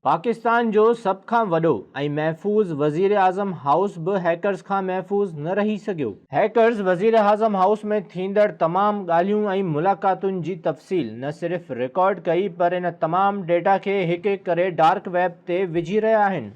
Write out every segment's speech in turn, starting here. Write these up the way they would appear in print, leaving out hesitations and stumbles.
پاڪستان جو سڀ کان وڏو ۽ محفوظ وزيراعظم هائوس به هيڪرز کان محفوظ نه رهي سگهيو. هيڪرز وزيراعظم هائوس ۾ ٿيندڙ تمام ڳالهيون ۽ ملاقاتن جي تفصيل نه صرف رڪارڊ ڪئي پر ان تمام ڊيٽا کي هڪ هڪ ڪري ڊارڪ ويب تي وجهي رهيا آهن.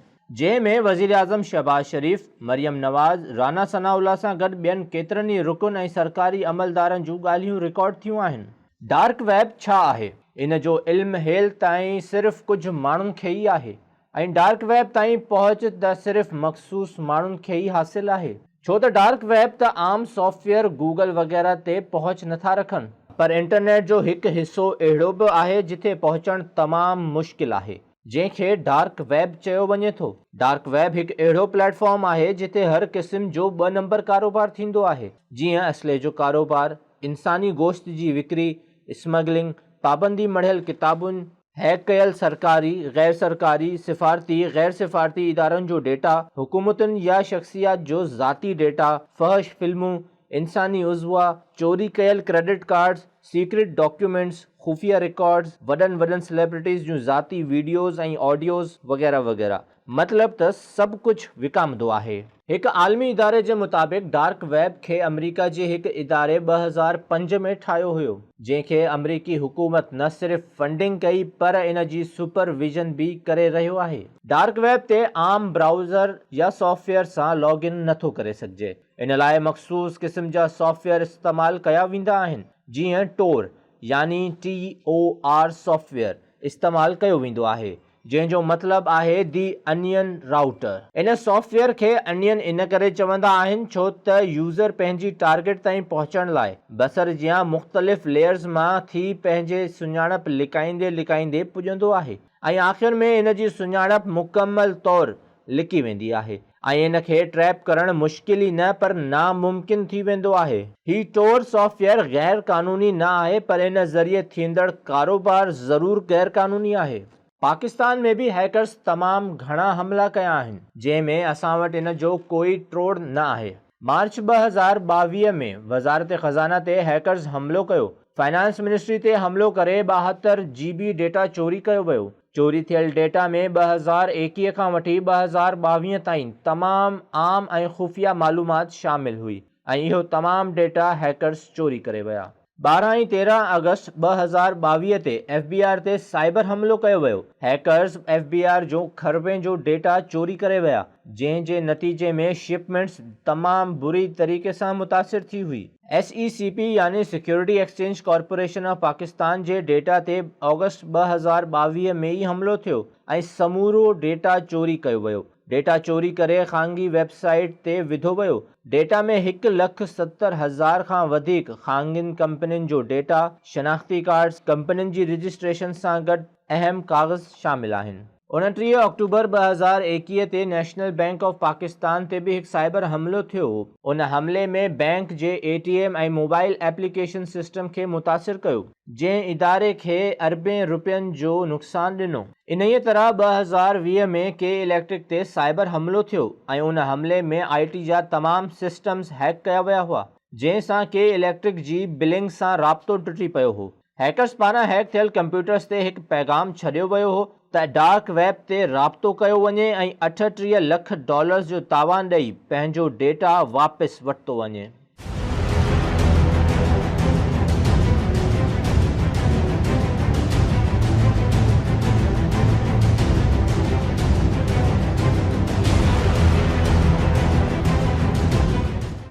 جنهن ۾ وزيراعظم شهباز شريف، مريم نواز، رانا ثناء الله سان گڏ ٻين ڪيترن ئي رڪن ۽ سرڪاري عملدارن جون ڳالهيون رڪارڊ ٿيون آهن. ڊارڪ ويب ڇا آهي؟ ان جو علم هيل تائين صرف ڪجهه ماڻهن کي ئي آهي ۽ ڊارڪ ويب تائين پهچ ته صرف مخصوص ماڻهن کي ئي حاصل آهي. ڇو ته ڊارڪ ويب ته عام سافٽ ويئر گوگل وغيره تي پهچ نٿا رکن. پر انٽرنيٽ جو هڪ حصو اهڙو به آهي جٿي پهچڻ تمام مشڪل آهي جنهن کي ڊارڪ ويب چيو وڃي ٿو. ڊارڪ ويب هڪ اهڙو پليٽ فارم آهي جتي هر قسم جو ٻه نمبر ڪاروبار ٿيندو آهي جيئن اسلحي جو ڪاروبار، انساني گوشت جي وڪري، اسمگلنگ، پابندي مڙهيل ڪتابن، هيڪ ڪيل سرڪاري، غير سرڪاري، سفارتي، غير سفارتي ادارن جو ڊيٽا، حڪومتن يا شخصيات جو ذاتي ڊيٽا، فحش فلمون، انساني عضوا، چوري ڪيل ڪريڊٽ ڪارڊز، سيڪريٽ ڊاڪيومينٽس، خفيه رڪارڊز، وڏن وڏن سليبرٽيز جون ذاتي وڊيوز ۽ آڊيوز وغيره وغيره. مطلب ته سڀ ڪجهه وڪامندو آهي. هڪ عالمي اداري جي مطابق ڊارڪ ويب کي آمريڪا جي هڪ اداري 2005 ۾ ٺاهيو هيو، جنهن کي آمريڪي حڪومت نه صرف فنڊنگ ڪئي پر ان جي سپر ويزن به ڪري رهيو آهي. ڊارڪ ويب تي عام برائوزر يا سافٽ ويئر سان لاگ ان نٿو ڪري سگهجي، ان لاء مخصوص قسم جا سافٽ ويئر استعمال ڪيا ويندا آهن، جيئن ٽور يعني TOR soft where استعمال ڪيو ويندو آهي، جنهن جو مطلب آهي the onion router. ان سافٽ ويئر کي انين ان ڪري چوندا آهن ڇو ته يوزر پنهنجي ٽارگيٽ تائين پهچڻ لاء بصر جيان مختلف ليئرز مان ٿي پنهنجي سڃاڻپ لڪائيندي لڪائيندي پڄندو آهي ۽ آخر ۾ ان جي سڃاڻپ مڪمل طور لڪي ويندي آهي ۽ ان کي ٽريپ ڪرڻ مشڪل ئي نه پر ناممڪن ٿي ويندو آهي. هي ٽور سافٽ ويئر غير قانوني نه آهي پر ان ذريعي ٿيندڙ ڪاروبار ضرور غير قانوني آهي. پاڪستان ۾ به هيڪرز تمام گهڻا حملا ڪيا آهن جنهن ۾ اسان وٽ ان جو ڪوئي ٽوڙ نه آهي. مارچ 2022 ۾ وزارت خزانه تي هيڪرز حملو ڪيو، فنانس منسٽري تي حملو ڪري 72 جي بي ڊيٽا چوري ڪيو ويو، چوري ٿيل ڊيٽا ۾ 2021 کان وٺي 2022 تائين تمام عام ۽ خفيه معلومات شامل هئي ۽ اهو تمام ڊيٽا هيڪرز چوري ڪري ويا. 12 ۽ 13 آگسٽ 2022 تي ايف بي آر تي سائبر حملو ڪيو ويو، هيڪرز ايف بي آر جو کربين جو ڊيٽا چوري ڪري ويا، جنهن جي نتيجي ۾ شپمينٽس تمام بري طريقي سان متاثر ٿي هئي. ايس اي سي پي يعني security exchange corporation of Pakistan جي ڊيٽا تي آگسٽ 2022 ۾ ئي حملو ٿيو ۽ سمورو ڊيٽا چوري ڪيو ويو، ڊيٽا چوري ڪري خانگي ويب سائيٽ تي وڌو ويو، ڊيٽا ۾ 1,70,000 کان وڌيڪ خانگين ڪمپنين جو ڊيٽا، شناختي ڪارڊز، ڪمپنين جي رجسٽريشن سان گڏ اهم ڪاغذ شامل آهن. 29 آڪٽوبر 2021 تي نيشنل بئنڪ آف پاڪستان تي به هڪ سائبر حملو ٿيو، ان حملي ۾ بئنڪ جي A T M ۽ mobile application system کي متاثر ڪيو، جنهن اداري کي اربين رپين جو نقصان ڏنو. انهيء طرح 2020 ۾ ڪي اليڪٽرڪ تي سائبر حملو ٿيو ۽ ان حملي ۾ آء ٽي جا تمام سسٽمز هيڪ ڪيا ويا هئا، جنهن سان ڪي اليڪٽرڪ جي بلنگ سان رابطو ٽٽي پيو هو. هيڪرز پاران هيڪ ٿيل ڪمپيوٽرز تي هڪ پيغام ڇڏيو ويو هو ته ڊارڪ ويب تي رابطو ڪيو وڃي ۽ 38 لک ڊالرز جو تاوان ڏئي پنهنجو ڊيٽا واپس ورتو وڃي.